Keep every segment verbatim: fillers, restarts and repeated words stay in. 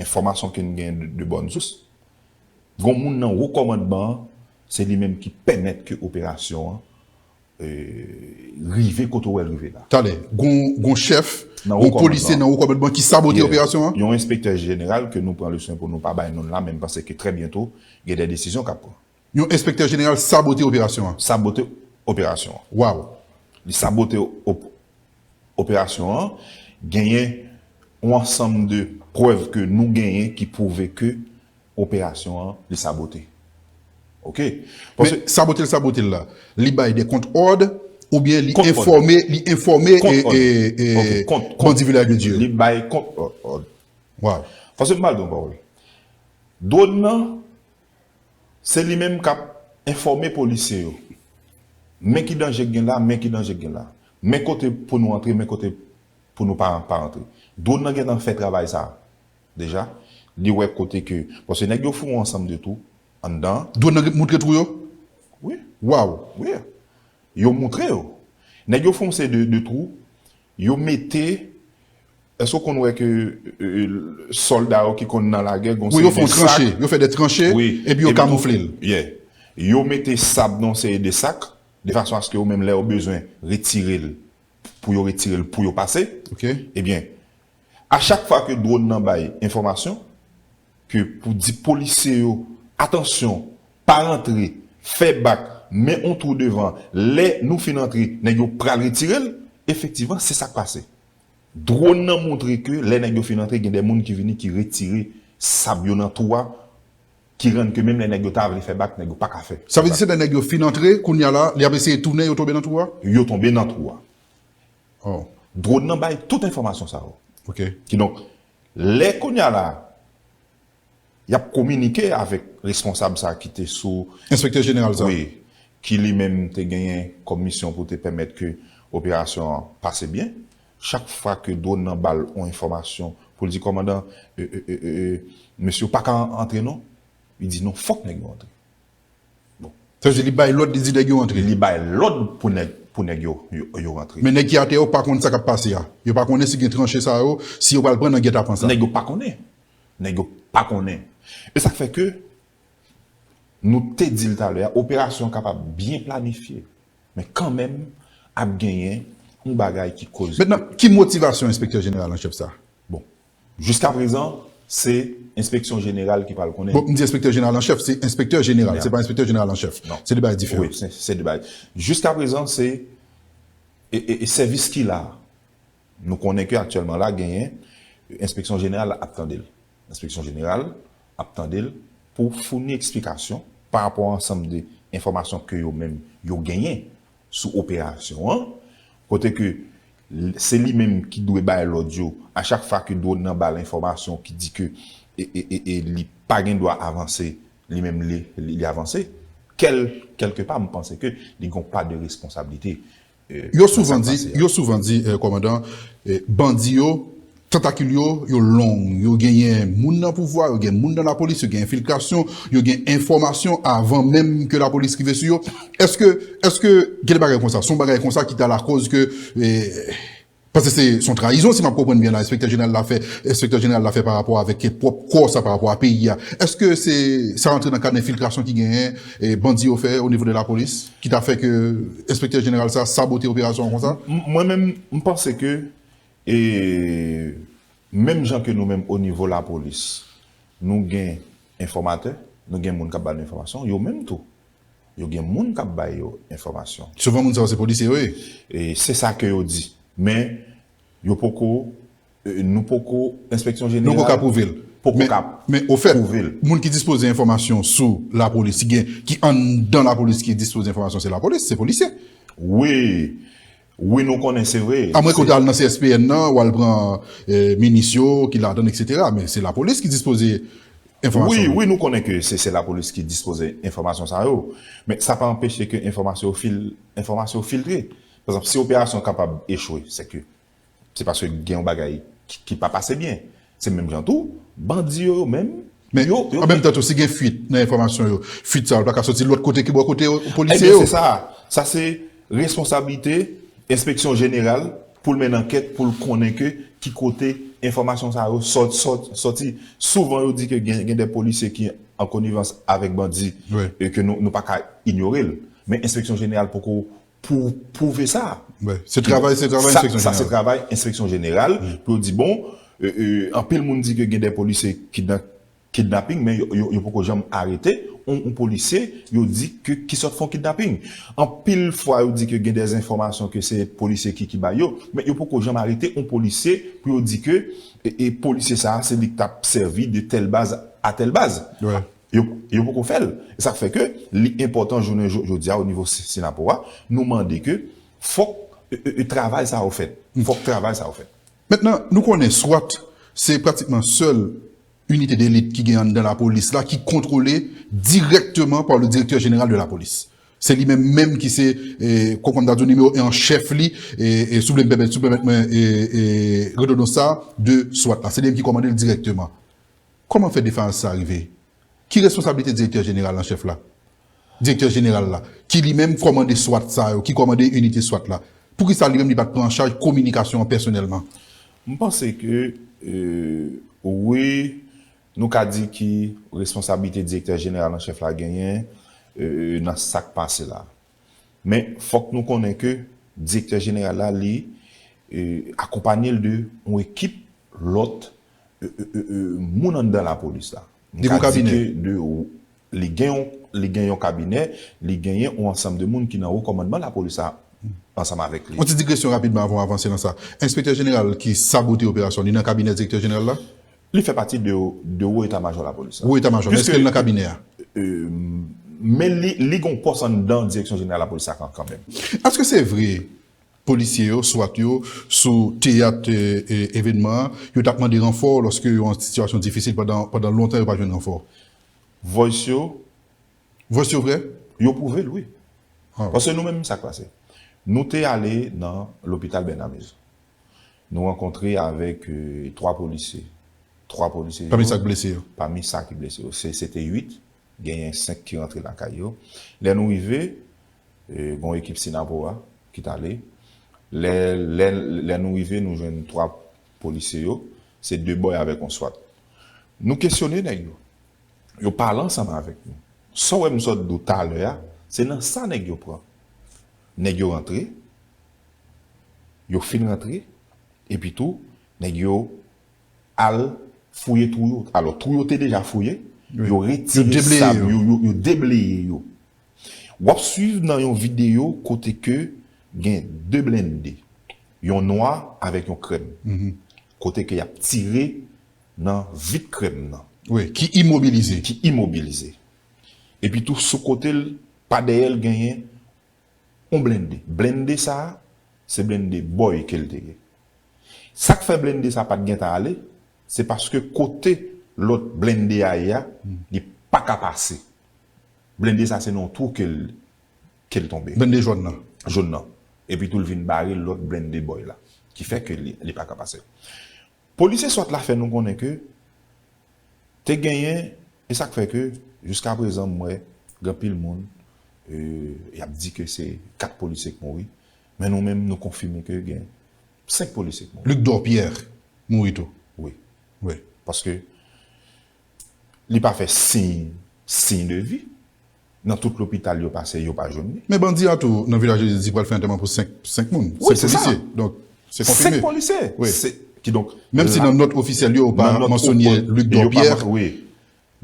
enfòmasyon ke n gen de, de bòn sous, gon moun nan wo kòmandman an, se li menm ki pèmèt ke operasyon an, e, rive kote w wè l rive la. Talè, gon, gon chèf, gon polisye nan wo kòmandman ki sabote operasyon an? Yon enspektè jeneral ke nou pran le swen pou nou pa bay non l la, men m panse ke trè byento, gen de desizyon k ap pran. Yon enspektè jeneral sabote operasyon an? Sabote operasyon an. Waw. Li sabote op-, operasyon an, genyen yon ansanm de prèv ke nou genyen ki pwouve ke operasyon an, li sabote. Oke? Men sabote l, sabote l la, li bay de kont òd, oubyen li enfòme, li enfòme, e, e, e, bandi Vilaj de Dye? Li bay kont òd. Waw. Paske m pral di yon pawòl. Dwòn nan, se li menm k ap enfòme polisye yo. Men ki danje k gen la, men ki danje k gen la. Men kote pou nou antre, men kote pou nou pa, pa antre. Dwòn nan gentan fè travay sa a deja. Li wè kote ke, paske nèg yo fè yon ansanm de twou anndan. Dwòn nan moutre twou yo? Wi. Waw. Wi. Yo moutre yo. Nèg yo fè yon seri de, de twou. Yo mete, èske w konn wè ke, e, e, sòlda yo ki konn nan lagè, gon seri de sak. Wi, yo fè yon tranche, yo fè de tranche, epi yo kamoufle l. Yeah. Yo mete sab nan yon seri de sak, de fason aske yo menm lè yo bezwen retire l, pou yo retire l, pou yo pase. Oke. Ebyen, a chak fwa ke dwòn nan bay enfòmasyon, ke pou di polisye yo, "Atansyon, pa rantre, fè bak, men yon twou devan, lè nou fin antre, nèg yo pral retire l," efektivman, se sa k pase. Dwòn nan montre ke lè nèg yo fin antre, gen de moun ki vini ki retire sab yo nan twou a, ki rann ke menm lè nèg yo ta vle fè bak, nèg yo pa ka fè. Sa vle di se lè nèg yo fin antre, kounye a la, li ap eseye tounen, yo tonbe nan twou a? Yo tonbe nan twou a. Oh. Dwòn nan bay tout enfòmasyon sa yo. Oke. Kidonk, lè kounye a la, y ap kominike avèk responsab sa ki te sou... Enspektè jeneral sa. Wi, ki li menm te genyen kòm misyon pou te pèmèt ke operasyon an pase byen. Chak fwa ke dwòn nan ba l yon enfòmasyon pou l di, "Kòmandan, e, e, e, e, e, mesye yo pa ka antre non," li di, "Non, fòk nèg yo antre." Bon. Sa vle di li bay lòd, li di nèg yo antre. Li bay lòd pou nèg, pou nèg yo, yo, yo rantre. Men nèg ki atè yo pa konn sa k ap pase a. Yo pa konnen si gen tranche sa yo, si yo pral pran nan gètapan sa. Nèg yo pa konnen. Nèg yo pa konnen. E sa k fè ke nou te di l talè a, operasyon kapab byen planifye, men kanmenm ap genyen yon bagay ki koze. Mentnan, ki motivasyon enspektè jeneral an chèf sa? Bon, jiskaprezan, se enspeksyon jeneral ki pral konnen. Bon, m di enspektè jeneral an chèf, se enspektè jeneral, se pa enspektè jeneral an chèf. Non. Se de bagay diferan. Wi, se, se de bagay. Jiskaprezan, se, e, e, e sèvis ki la. Nou konnen ke aktyèlman la, genyen, enspeksyon jeneral ap tande l. Enspeksyon jeneral ap tande l pou founi eksplikasyon pa rapò a ansanm de enfòmasyon ke yo menm yo genyen sou operasyon an, kote ke l-, se li menm ki dwe bay lòd yo a chak fwa ke dwòn nan ba l enfòmasyon ki di ke e, e, e, e li pa gen dwa avanse, li menm li, li, li avanse, kèl, kèlkepa, m panse ke li gen yon pa de responsablite. Yo souvan di, yo souvan di, eh, kòmandan, eh, bandi yo, tantakil yo, yo long, yo genyen moun nan pouvwa, yo gen moun nan lapolis, yo gen enfiltrasyon, yo gen enfòmasyon avan menm ke lapolis rive sou yo. Èske, èske gen de bagay konsa? Se yon bagay konsa ki ta lakòz ke, eh, paske se, se yon trayizon, si m ap konprann byen la, enspektè jeneral la fè, enspektè jeneral la fè pa rapò avèk pwòp kò sa, pa rapò a peyi a. Èske se, sa rantre nan kad enfiltrasyon ki genyen, eh, bandi yo fè o nivo de lapolis? Ki ta fè ke enspektè jeneral sa sabote operasyon an konsa? M-, mwen menm, m panse ke, e, menm jan ke nou menm o nivo lapolis, nou gen enfòmatè, nou gen moun k ap ba nou enfòmasyon, yo menm tou, yo gen moun k ap ba yo enfòmasyon. Souvan moun sa yo se polisye yo ye. E se sa ke yo di. Men, yo poko, e, nou poko, enspeksyon jeneral poko ka pwouve l. Poko ka pwouve l. Men, men ofèt, moun ki dispoze enfòmasyon sou lapolis, ki gen, ki anndan lapolis ki dispoze enfòmasyon, se lapolis, se polisye. Wi. Wi, nou konnen, se vre. Amwen ke w ta al nan C S P N nan, w al pran, eh, minis yo ki ladan, et cetera. Men se lapolis ki dispoze enfòmasyon. Wi, wi, nou konnen ke se, se lapolis ki dispoze enfòmasyon sa yo. Men sa pa anpeche ke enfòmasyon yo fil-, enfòmasyon yo filtre. Pa egzanp, si operasyon kapab echwe, se ke se paske gen yon bagay ki, ki pa pase byen. Se menm jan tou, bandi yo, yo menm, men yo, yo an menm tan tou, si gen fuit nan enfòmasyon yo, fuit sa yo pa ka soti lòt kote ki bò kote yo, polisye yo. Ebyen, se sa. Sa se responsablite enspeksyon jeneral pou l mennen ankèt, pou l konnen ke ki kote enfòmasyon sa yo sòt, sòt, sòti. Souvan, yo di ke gen, gen de polisye ki an konivans avèk bandi, e ke nou, nou pa ka inyore l. Men enspeksyon jeneral poko pou pwouve sa. Se travay, se travay enspeksyon jeneral. Sa se travay enspeksyon jeneral pou yo di, bon, anpil moun di ke gen de polisye ki nan kidnaping, men yo, yo, yo poko janm arete yon, yon polisye, yo di ke ki sòt fè yon kidnaping. Anpil fwa, yo di ke gen de enfòmasyon ke se polisye ki, ki bay yo, men yo poko janm arete yon polisye pou yo di ke e, e polisye sa a, se li k t ap sèvi de tèl baz a tèl baz. Yo, yo poko fè l. E sa k fè ke li enpòtan jounen jo-, jodi a o nivo si-, Synapoha, nou mande ke fòk e, e, e, travay sa yo fèt. Fòk travay sa yo fèt. Mentnan, nou konnen SWAT se pratikman sèl inite delit ki gen anndan lapolis la, ki kontwole dirèkteman pa le directeur général de la police. Se li menm menm ki se, e, kon, kon m ta di w, nimewo en an chèf li, e, e, si w vle m pèmèt, si w pèmèt mwen, e, e, redondan sa, de SWAT la. Se li menm ki kòmande l dirèkteman. Kòman fè defayans sa rive? Ki responsablite direktè jeneral an chèf la? Direktè jeneral la, ki li menm kòmande SWAT sa yo, ki kòmande inite SWAT la. Poukisa li menm li pa t pran an chaj kominikasyon an pèsonèlman? M panse ke, e, wi, nou ka di ki responsablite direktè jeneral an chèf la genyen, e, nan sa k pase la. Men, fòk nou konnen ke direktè jeneral la, li, e, akonpanye l de yon ekip lòt, e, e, e, e, moun anndan lapolis la. M ka di ke de, li gen yon, li gen yon kabinè, li genyen yon ansanm de moun ki nan wo kòmandman lapolis la ansanm avèk li. Yon ti digresyon rapidman avan w avanse nan sa. Enspektè jeneral ki sabote operasyon, li nan kabinè direktè jeneral la? Li fè pati de, de wo eta majò lapolis la. Wo eta majò, men èske l nan kabinè a? Men li, li gen yon pòs anndan direksyon jeneral lapolis la kan, kanmenm. Èske se vre polisye yo, SWAT yo, sou teyat, e, e, evènman an, yo t ap mande ranfò lòske yo an sitiyasyon difisil pandan, pandan lontan yo pa jwenn ranfò? Voice yo. Voice yo vre? Yo pwouve l, wi. Paske nou menm, sa k pase? Nou te ale nan lopital Bernamez. Nou rankontre avèk, e, twa polisye. Twa polisye. Pami sa k blese yo? Pami sa ki blese yo. Se, se te uit. Genyen senk ki rantre lakay yo. Lè nou rive, e, gen yon ekip Synapoha ki t ale. Lè, lè, lè nou rive, nou jwenn twa polisye yo. Se de bòy avèk yon SWAT. Nou kesyone nèg yo. Yo pale ansanm avèk nou. Sa w wè m sot di w talè a, se nan sa nèg yo pran. Nèg yo rantre, yo fin rantre, epi tou, nèg yo al fouye twou yo. Alò, twou yo te deja fouye, yo retire sab yo, yo, yo debleye yo. W ap swiv nan yon videyo kote ke gen de blende, yon nwa avèk yon krèm, kote ke y ap tire nan vit krèm nan. Wi, ki imobilize. Ki imobilize. Epi tou sou kote l, pa dèyè l genyen yon blende. Blende sa a, se blende bòy ke l te ye. Sa k fè blende sa a pa t gentan ale, se paske kote lòt blende a ye a, li pa ka pase. Blende sa a se nan yon twou ke l, ke l tonbe. Blende jòn nan. Jòn nan. Epi tou l vin bare lòt blende bòy la. Ki fè ke li, li pa ka pase. Polisye SWAT la fè nou konnen ke te genyen, e sa k fè ke jiskaprezan m wè gen anpil moun, e, y ap di ke se kat polisye k mouri, men nou menm nou konfime ke gen senk polisye k mouri. Luc Dorpierre mouri tou. Wi. Wi. Paske li pa fè siy, siy de vi. Nan tout lopital yo pase, yo pa jwenn li. Men bandi a tou, nan Vilaj de Dye, di pral fè antèman pou senk, senk moun. Wi, se sa. Donk, se konfime. Senk polisye. Wi. Kidonk, menm si nan nòt ofisyèl yo, yo pa mansyone Luc Dorpierre. Wi.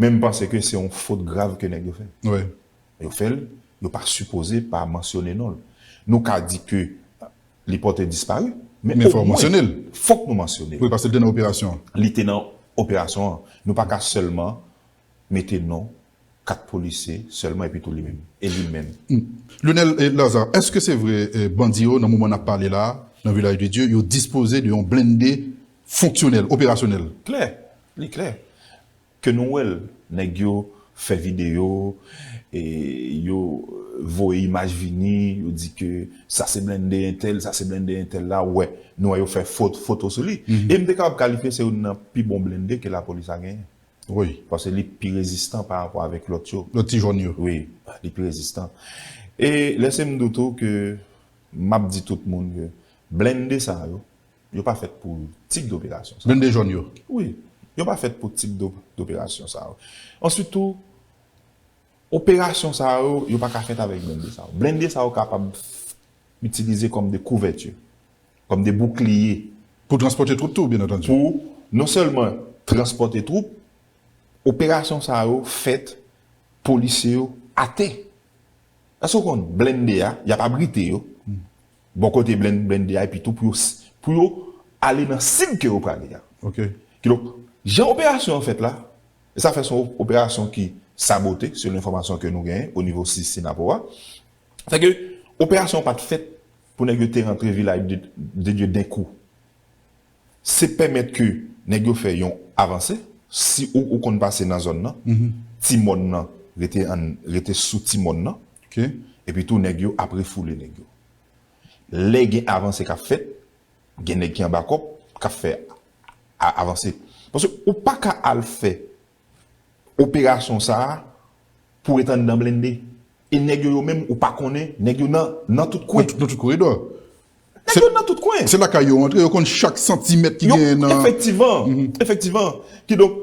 Men m panse ke se yon fot grav ke nèg yo fè. Wi. Yo fè l, yo pa sipoze pa mansyone non l. Nou ka di ke li pòte dispari, men omwen, fòk nou mansyone l. Wi, paske l te nan operasyon an. Li te nan operasyon an. Nou pa ka sèlman mete non kat polisye sèlman epi tou li menm. E li menm. Lionel, e, Lazarre, èske se vre, e, bandi yo, nan moman n ap pale la, nan Vilaj de Dye, yo dispoze de yon blende fonksyonèl, operasyonèl? Klè, li klè. Ke nou wè l, nèg yo fè videyo, e yo voye imaj vini, yo di ke sa se blende entèl, sa se blende entèl la, wè, nou wè yo fè fot-, foto sou li. E m te kapab kalifye se youn nan pi bon blende ke lapolis la genyen. Wi. Paske li pi rezistan pa rapò avèk lòt yo. Lòt ti jòn yo. Wi, li pi rezistan. E lèse m di w tou ke m ap di tout moun ke Blende sa yo, yo pa fèt pou tip doperasyon sa. Blende jòn yo. Wi, yo pa fèt pou tip do- doperasyon sa yo. Answit tou, operasyon sa yo, yo pa ka fèt avèk blende sa yo. Blende sa yo kapab itilize kòm de kouvèti, kòm de boukliye. Pou transpòte twoup tou, byen antandi. Pou non sèlman transpòte twoup, operasyon sa yo fèt, polisye yo atè. Èske w konn blende a, y ap abrite yo. Bò kote blen- blende a, epi tou pou yo, s- pou yo ale nan sib ke yo prale a. Ok. Kidonk, jan operasyon an fèt la, e sa fè se yon operasyon ki sabote, selon enfòmasyon ke nou genyen o nivo sis Sinapo a. Sa ke operasyon an pa t fèt pou nèg yo te rantre Vilaj de, de Dye denkou. Se pèmèt ke nèg yo fè yon avanse, si ou, ou konn pase nan zòn nan, ti mòn nan rete, an, rete sou ti mòn nan, epi tou nèg yo ap refoule nèg yo. Lè gen avanse k ap fèt, gen nèg ki anba kòb k ap fè a- avanse. Paske ou pa ka al fè operasyon sa a pou ret anndan blende. E nèg yo, yo menm, ou pa konnen, nèg yo nan, nan tout kwen. Nan tout, nan tout koridò. Nèg yo nan tout kwen. Se lakay yo antre, yo konn chak santimèt ki genyen nan. Efektivman, efektivman. Kidonk,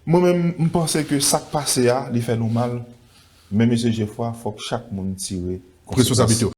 mwen menm, m panse ke sa k pase a, li fè nou mal. Men mesye Jefwa, fòk chak moun tire konsekwans. Responsablite yo.